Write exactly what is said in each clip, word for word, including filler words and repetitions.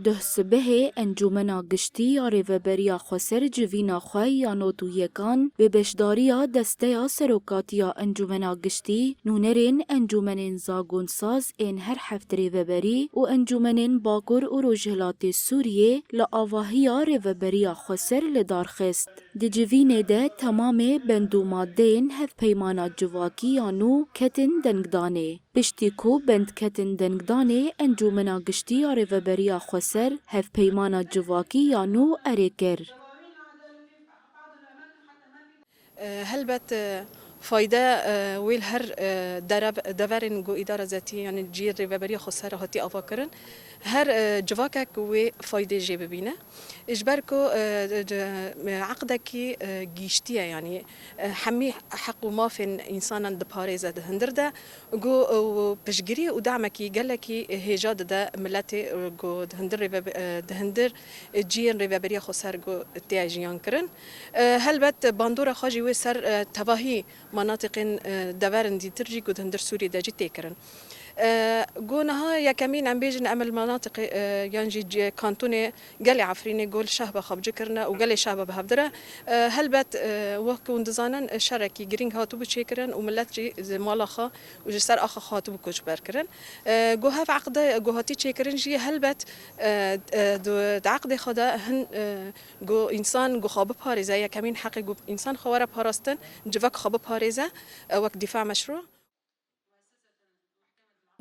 Duh sibehê Encûmena Giştî ya Rêveberiya Xweser civîna xwe ya nod û yekan bi beşdariya Desteya Serokatiya Encûmena Giştî, nûnerên encûmenên zagonsaz ên her heft rêveberî û encûmenên Bakur û Rojhilatê Sûriyê li avahiya Rêveberiya Xweser li dar xist. Di civînê de temamê bend û madeyên Hevpeymana Civakî ya nû ketin dengdanê. Piştî ku bend ketin dengdanê, Encûmena Giştî ya Rêveberiya Xweser Hevpeymana Civakî ya nû erê kir. E, helbet, e, fayde, e, wê li her, e, derev-, deverên ku îdara zetî, yanî cihê Rêveberiya Xweser hatî avakirin, her, e, civakek wê faydê jê bibîne. Ji ber ku, e, c-, e, eqdekî, e, giştî ye, yanî, e, hemî heq û mafên însanan diparêze di hundir de, ku, e, piştgirî û damekî gelekî hêja dide miletê, e, ku di hundir rêve-, e, di hundir, e, cihên Rêveberiya Xweser ku tê jiyan kirin. E, helbet bandora xwe jî wê ser, e, tevahî manatiqên, e, deverin dîtir jî ku di hundir Sûriyê de jî tê kirin. E, ku niha yekemîn em bêjin em li manatiqê, e, yan jî c-, kantonê gelê Efrînê ku li Şehba xwe bi cih kirine û gelê Şehba bi hev dire. E, helbet, e, wek ku hûn dizanin, e, şerekî girîng hatibû çêkirin û milet jî ji mala xwe û ji ser axa xwe hatibû koçber kirin. E, ku hev eqde ku hatî çêkirin jî helbet, e, e, di, di eqdê xwe de hin, e, ku însan ku xwe biparêze, yekemîn heqê ku însan xwe were parastin, civak xwe biparêze, e, wek dîfa meşrû.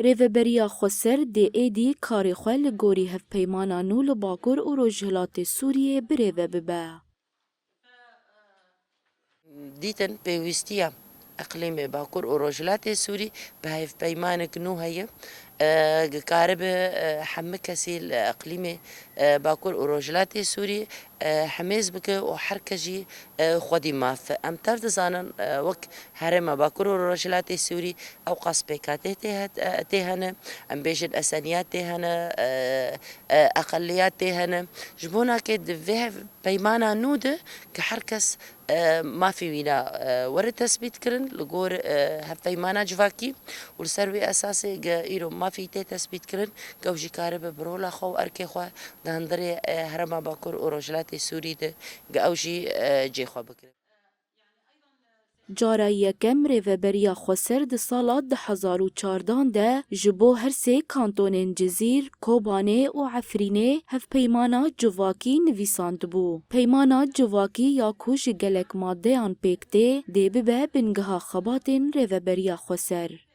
Rêveberiya Xweser dê êdî karê xwe li gorî hevpeymana nû li Bakur û Rojhilatê Sûriyê birêve bibe. Dîtin pêwîstiya eqlîmê Bakur û Rojhilatê Sûrî bi hevpeymanek nû heye. E, dikaribe, e, hemî kesî li eqlîmê, e, Bakur û Rojhilatê Sûrî, e, hemêz bike û her kes jî, e, xwedî maf. Em tev dizanin, e, wek herêma Bakur û Rojhilatê Sûrî ewqas pêkhatê tê het-, e, tê hene, em bêjin eseniyat tê hene, e, e, eqeliyat tê hene. Ji bo nakê di vê hev-, peymana nû de ki her kes, e, mafê wîna, e, were tesbît kirin li gor, e, hevpeymana civakî û li ser wê esasê ge îro mafî tê tesbît kirin, ge ew jî karibe bi rola xwe û erkê xwe di hundirê, e, herêma Bakur û Rojhilatê Sûrî de ge ew jî, e, cê xwe bigire. Cara yekem Rêveberiya Xweser di sala du hezar û çardan de ji bo her sê kantonên Cizîr, Kobanê û Efrînê hevpeymana civakî nivîsandibû. Peymana civakî ya ku ji gelek maddeyan pêk tê, dê bibe bingeha xebatên Rêveberiya Xweser.